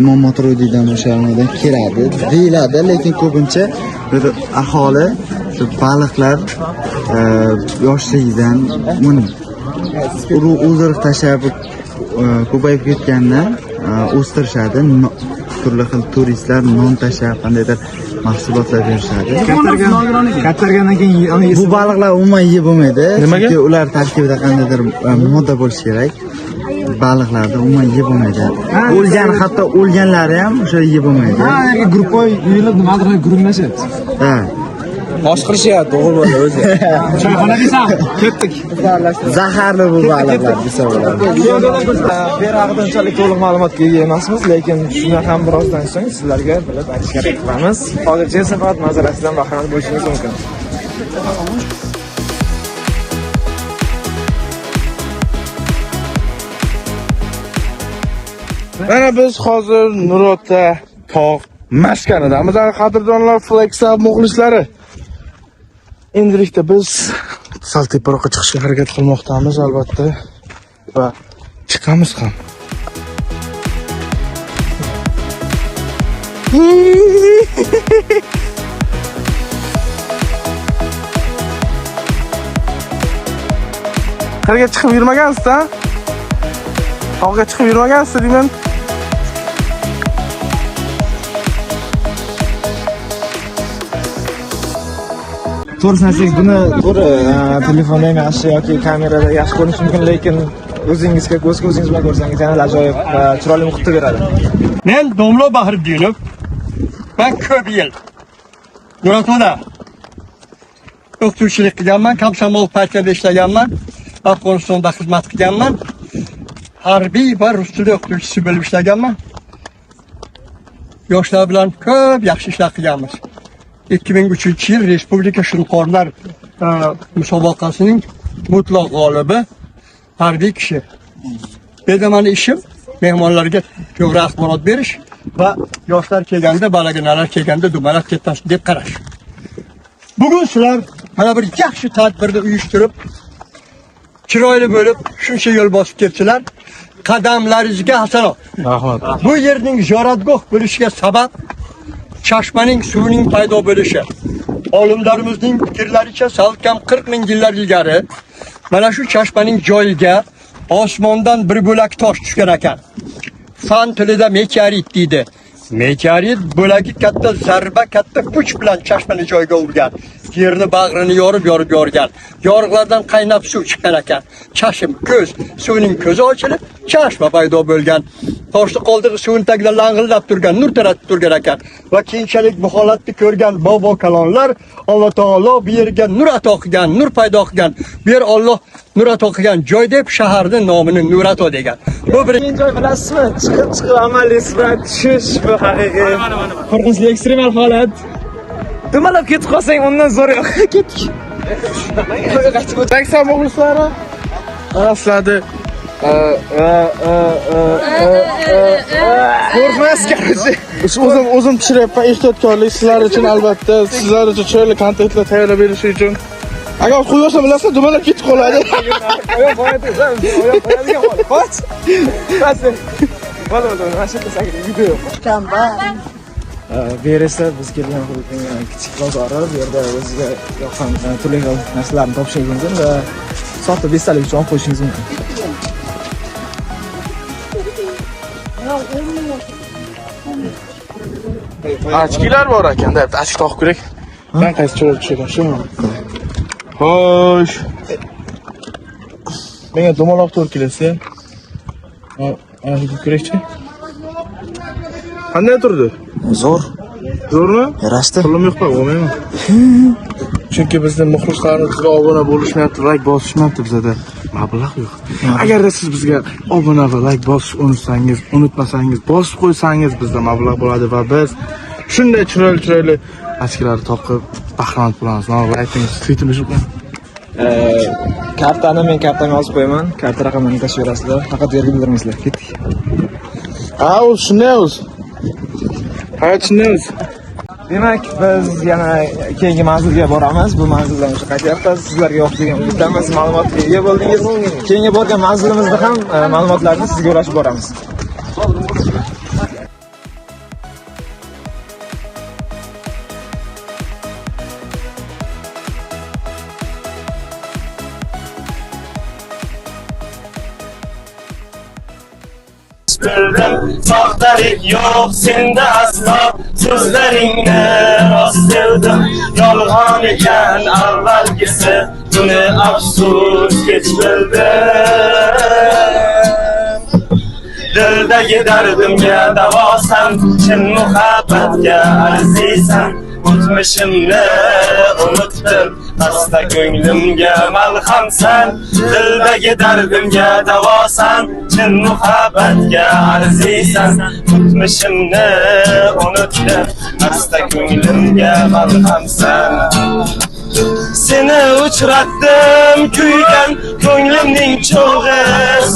Imom Moturudiydan o'sha nimadan keladi deyiladi, lekin ko'pincha bir aholi shu baliqlar yoshligidan buni urug' o'ziriq tashlab ko'payib ketgandan o'stirishadi. Turli xil turistlar non tashlab qandaydir mahsulotlar berishadi.
Kattargandan keyin uni
Bu baliqlar umuman yeb bo'lmaydi.
Nimaga?
Chunki ular tarkibida qandaydir modda bo'lishi kerak. Baliqlarda umuman yeb bo'lmaydi. O'lgan, hatto o'lganlari ham o'sha yeb bo'lmaydi.
Gruppa uyilib nimadir gurunglashyapti.
Ha.
Bosh qilishyapti o'g'il bola o'zi.
Choyxona desam, ketdik.
Zaharli bu baliqlar desa bo'ladi.
Bu haqida unchalik to'liq ma'lumotga ega emasmiz, lekin shuni ham birozdan so'ng sizlarga bilib aytishga harakat qilamiz. Hozircha esa faqat manzarasidan bahramand bo'lishingiz mumkin.
Mana biz hozir Nurota tog' maskanidamiz, qadrdonlar, Flex Up muxlislari. Endilikda biz sal teparoqqa chiqishga harakat qilmoqdamiz albatta va chiqamiz ham. Qayerga chiqib yurmagansiz-a? Tog'ga chiqib yurmagansiz deyman.
To'g'risini aytsak, buni to'g'ri telefonda ham yaxshi yoki kamerada yaxshi ko'rinishi mumkin, lekin O'zingizga ko'z ko'zingiz bilan ko'rsangiz yanada ajoyib va chiroyli muhitni beradi.
Men Domla Bahriddinov. Ben ko'p yil Nurato'da o'qituvchilik qilganman, komsomol partiyada ishlaganman, Afg'onistonda xizmat qilganman. Harbiy va rus tili o'qituvchisi bo'lib ishlaganman. Yoshlar bilan ko'p yaxshi ishlar qilganmiz. 2003-yil Respublika Shunqorlar musobaqasining mutlaq g'olibi harbiy kishi. Bu yerda mani ishim mehmonlarga to'g'ri axborot berish va yoshlar kelganda, balaginalar kelganda dumalab ketmasin deb qarash. Bugun sizlar mana bir yaxshi tadbirni uyushtirib, chiroyli bo'lib shuncha yo'l bosib kelibsizlar. Qadamlaringizga hasanot.
Rahmat.
Bu yerning ziyoratgoh bo'lishiga sabab chashmaning suvining paydo bo'lishi. Olimlarimizning fikrlaricha salkam 40 ming yillar ilgari mana shu chashmaning joyiga osmondan bir bo'lak tosh tushgan ekan. Fan tilida meteorit deydi. Meteorit bo'lagi katta zarba, katta kuch bilan chashmani joyiga urgan. Yerni bag'rini yorib yorgan. Yoriqlardan qaynab suv chiqqan ekan. Chashim ko'z, suvning ko'zi ochilib, chashma paydo bo'lgan. Toshni qoldig'i suvning tagida lang'illab turgan, nur taratib turgan ekan. Va keyinchalik bu holatni ko'rgan bobo kalonlar Alloh taolo bu yerga nur ato qilgan, nur paydo qilgan. Bu yer Alloh nur ato qilgan joy deb shaharning nomini Nurato degan. Bu bir
joy bilasizmi? Chiqib amaliy surat tushish bu haqiqiy qo'rqinchli ekstremal holat. Dumalab ketib qolsang undan zo'r yo'q. Ketdik.
Taksan muxlislari, mana sizlarni
Qo'rqmas, короче.
O'zim pishiryapman ehtiyotkorlik sizlar uchun albatta, sizlar uchun chiroyli kontentlar tayyorlab berish uchun. Agar qo'yib yuborsam bilasizlar, dumalab ketib qoladi.
Oyoq qo'yadi, oyoq qo'yadigan holat. Qoch. Bas. Bo'ldi, mana shu yerda video yo'q. Bu yer esa biz kelgan hududning kichik bozori. Bu yerda o'ziga yoqqan turli xil narsalarni topishingiz mumkin va sotib esdalik uchun olib qo'yishingiz mumkin.
Ochkilar bor ekan, deb ochki toqib kerak. Ben qaysi chiroyli tushgan, shumi? Xo'sh. Menga dumaloq to'g'ri kelsa. Ana shu kerakchi. Qanday turdi?
Zo'r.
Zo'rmi?
Yarashdi.
Pulim yo'q-ku, olmayman. Chunki bizni muxlislarimiz bizga obuna bo'lishmayapti, like bosishmayapti, bizada mablag' yo'q. Agarda siz bizga obuna va like bosish unutmasangiz, bosib qo'ysangiz bizda mablag' bo'ladi va biz shunday chiroyli ochkilarni topib bahramand bo'lamiz. Mana laykingiz, tweetimiz yo'q.
Kartani men kartamga yozib qo'yaman. Karta raqamini tashlab berasizlar. Faqat yerga bildirmaysizlar. Ketdik.
Ha, o'zi shunday o'zi. Hayot shunday o'zi.
Demak, biz yana keyingi manzilga boramiz. Bu manzildan o'sha qaytyapmiz. Sizlarga yoqdi degan umiddamiz, ma'lumotga ega bo'ldingiz. Keyingi borgan manzilimizda ham ma'lumotlarni sizga ulashib boramiz.
Bildim, soxtalik yo'q senda aslo, so'zlaringni rost sevdim, yolg'on ekan avvalgisi, buni afsus kech bildim. Dildagi dardimga davosan, chin muhabbatga arziysan, o'tmishimni unutdim, xasta ko'nglimga malhamsan, dildagi dardimga davosan, chin muhabbatga arziysan, o'tmishimni unutdim, xasta ko'nglimga malhamsan. Seni uchratdim, kuygan ko'nglimning cho'g'i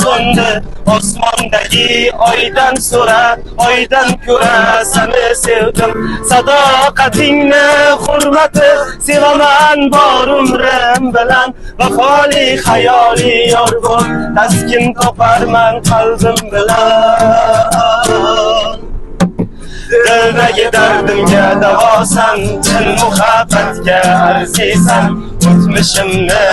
so'ndi, osmondagi oydan so'ra, oydan ko'ra seni sevdim, sadoqatingni hurmati sevaman bor umrim bilan, vafoli xayoli yor bo'l, taskin toparman qalbim bilan. Dildagi dardimga davosan, chin muhabbatga arziysan. O'tmishimni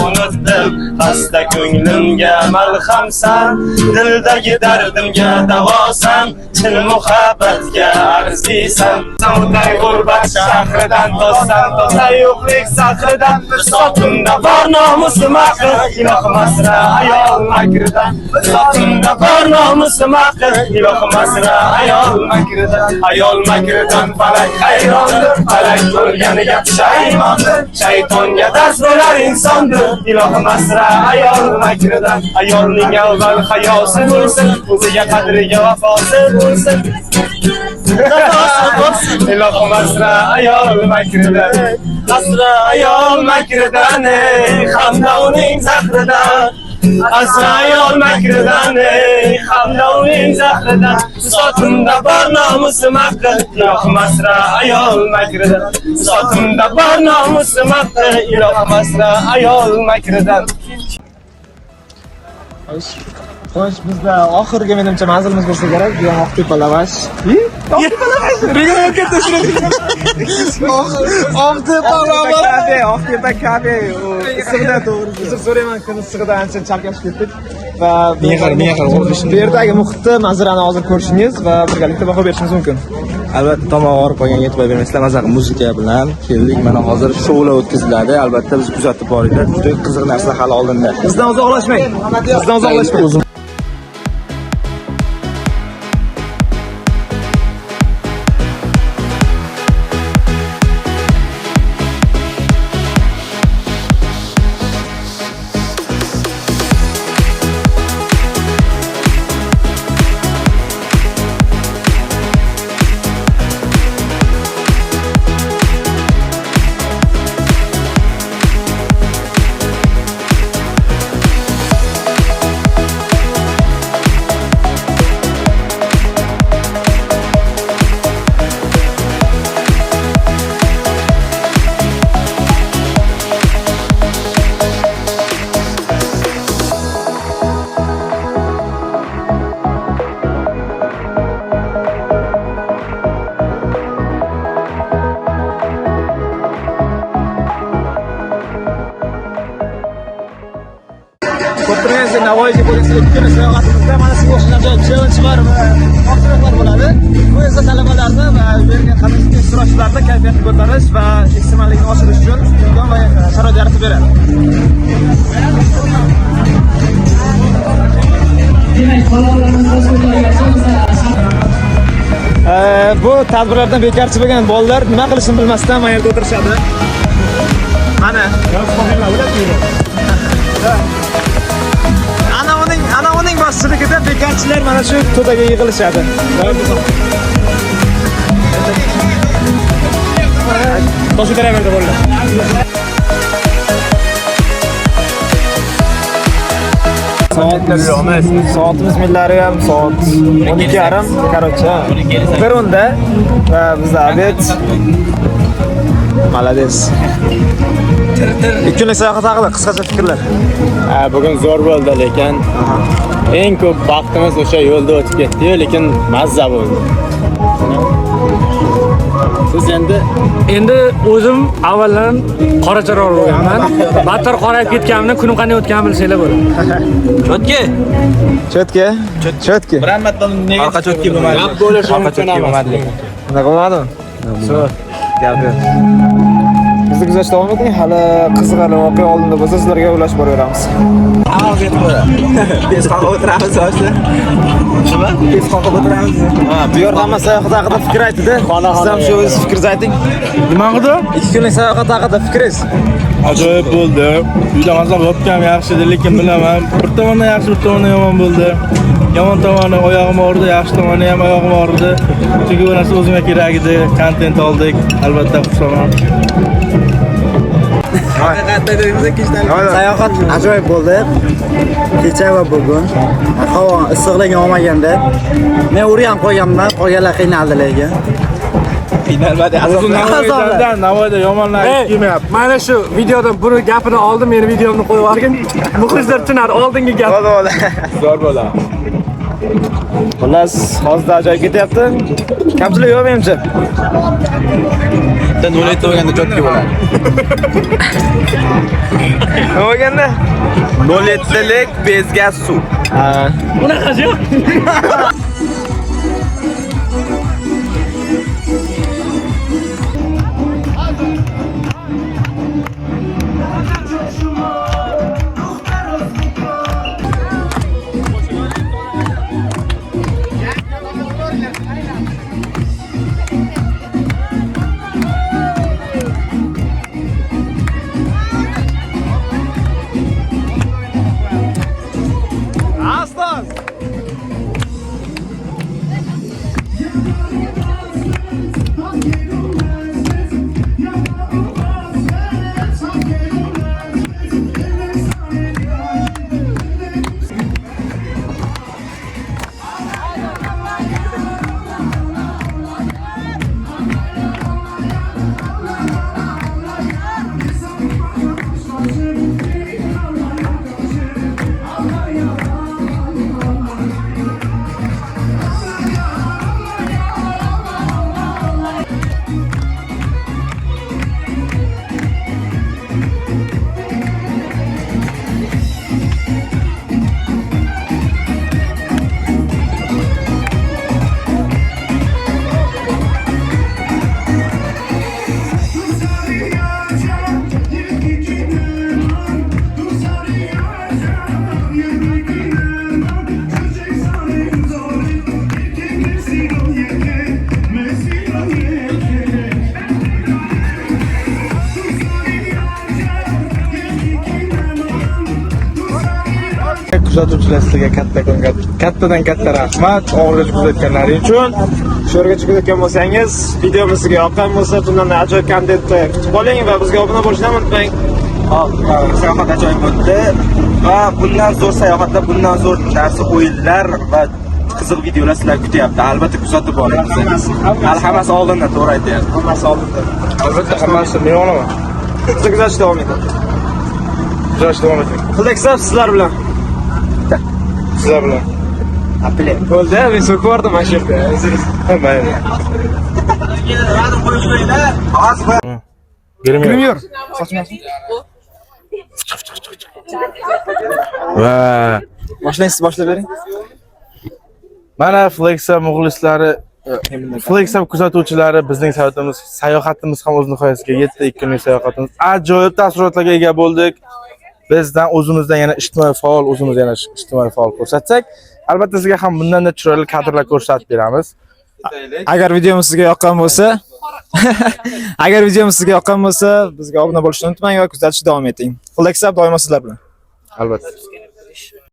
unutdim, xasta ko'nglimga malhamsan. Dildagi dardimga davosan, chin muhabbatga arziysan. O'tay g'urbat shahridan, to'ssan to'sa yo'qlik sahridan. Sotimda bor nomusim haqi, ilohim asra ayol makridan. Sotimda bor nomusim haqi, ilohim asra ayol makridan. Ayol makridan falak hayrondir, falak ko'rganiga pushaymondir. Shaytonga dars bo'lar insondir, ilohim asra ayol makridan. Ayolning avval hayosi bo'lsin, o'ziga qadriga vafosi bo'lsin. Ilohim asra ayol makridan, asra ayol makridan, hamda uning zahridan. Asra ayol makridan, hamda uning zahridan. Sotimda bor nomusim haqqi, ilohim asra ayol makridan. Sotimda bor nomusim haqqi, ilohim asra ayol makridan.
Xo'sh, bizda oxirgi menimcha manzilimiz bo'lsa kerak, bu ham Oqtepa lavash. Oqtepa lavash. Regional katta Oqtepa lavash. Oqtepa kafe. Issig'ida to'g'ri. Uzr so'rayman, kun issig'ida ancha chalkashib ketdik va bu yerdagi muhitni, manzarani hozir ko'rishingiz va birgalikda baho berishingiz mumkin.
Albatta tomoq og'rib qolganga e'tibor bermaysizlar, maza qilib muzika bilan keldik. Mana hozir shoular o'tkaziladi. Albatta biz kuzatib boringlar. Juda qiziq narsa hali oldinda.
Bizdan uzoqlashmang. Bizdan uzoqlashmang. Ko'pirgan Navoiyga bo'lgan ikki kunlik sayohatimizda mana shunga o'xshagan ajoyib challengelar va topshiriqlar bo'ladi. Bu esa talabalarni va bu yerga qatnashgan ishtirokchilarni kayfiyatini ko'tarish va ekstremallikni oshirish uchun imkon va sharoit yaratib beradi. Bu tadbirlardan bekorchi bo'lgan bolalar nima qilishini bilmasdan mana yerda o'tirishadi. Mana ana uning boshchiligida bekorchilar mana shu to'daga yig'ilishadi. Tosh ko'taraverdi bolalar. Soatimiz millari ham soat 12:30, короче. 1:10da va bizda obed. Молодец. Ikki kunlik sayohat haqida qisqacha fikrlar.
Bugun zo'r bo'ldi, lekin eng ko'p vaqtimiz o'sha yo'lda o'tib ketdi-yu, lekin mazza bo'ldi. Siz endi o'zim avvaldan qoracharoq bo'lganman. Battar qorayib ketganimdan kunim qanday o'tganini bilsanglar bo'ladi. Cho'tki.
Cho'tki. Cho'tki.
Biron marta nega orqa cho'tki bo'lmadi. Gap bo'lishi mumkin emas.
Unaqa bo'lmadimi? Zo'r. Gap yo'q. Bizni kuzatishda davom eting. Hali qiziqarli voqea oldinda bo'lsa, sizlarga ulashib boraveramiz.
Tez qoqib o'tiramiz hozir. Nima? Tez qoqib o'tiramiz.
Ha, bu yer hamma sayohat haqida fikr aytdi. Siz ham shu o'z fikringizni ayting.
Nima haqida?
Ikki kunlik sayohat haqida fikringiz.
Ajoyib bo'ldi. Uyda maza qilib yaxshi edi, lekin bilaman, bir tomondan yaxshi, bir tomondan yomon bo'ldi. Yomon tomoni oyog'im og'ridi, yaxshi tomoni ham oyog'im og'ridi. Chunki bu narsa o'zimga kerak edi. Kontent oldik. Albatta xursandman.
Sayohat ajoyib bo'ldi. Kecha va bugun havo issiqligi olmaganda men o'rganib qo'yganman, qolganlar qiynaldi lekin. Qiynalmadi.
Navoiydan, Navoiyda yomonlar kelmayapti.
Mana shu videoda buni gapini oldim, meni videomni qo'yib yuborgin. Muxlislar tushunadi, oldingi gap.
Bo'ldi, bo'ldi.
Zo'r bo'ladi.
Xullas, hozir ajoyib ketyapti. Kamchilik yo'q menimcha.
Bitta 0.7 bo'lganda chotki bo'ladi.
Nima bo'lganda?
0.7lik bezga suv.
Ha.
Unaqasi yo'q.
Kuzatuvchilar, sizlarga kattakon kattadan katta rahmat oxirigacha kuzatganlaring uchun.
Shu yergacha kuzatgan bo'lsangiz, videomiz sizga yoqqan bo'lsa, bundan ajoyib kontentni kutib qoling va bizga obuna bo'lishni unutmang.
Hop, sayohat ajoyib o'tdi va bundan zo'r sayohatlar, bundan zo'r narsa, o'yinlar va qiziq videolar sizlar kutyapti. Albatta kuzatib boring. Hali hammasi oldinda, to'g'ri aytyapsiz.
Hammasi oldinda.
Albatta hammasi men olaman.
Bizni kuzatishda davom eting.
Kuzatishda davom eting.
Flex up sizlar bilan.
Sizlar bilan.
Bo'ldi, men so'kib yubordim mana shu yerda.
Mayli.
Grimer.
Va
Boshlang, siz boshlab bering.
Mana Flexa muxlislari, Flexa kuzatuvchilari, bizning sayohatimiz ham o'z nihoyasiga yetdi. 2 kunlik sayohatimiz ajoyib taassurotlarga ega bo'ldik. Bizdan o'zimizdan yana ijtimoiy faol, o'zimiz yana ijtimoiy faol ko'rsatsak, albatta sizga ham bundan-da chiroyli kadrlar ko'rsatib beramiz.
Agar videomiz sizga yoqqan bo'lsa, agar videomiz sizga yoqqan bo'lsa, bizga obuna bo'lishni unutmang va kuzatishda davom eting. Flex up doimo sizlar bilan.
Albatta.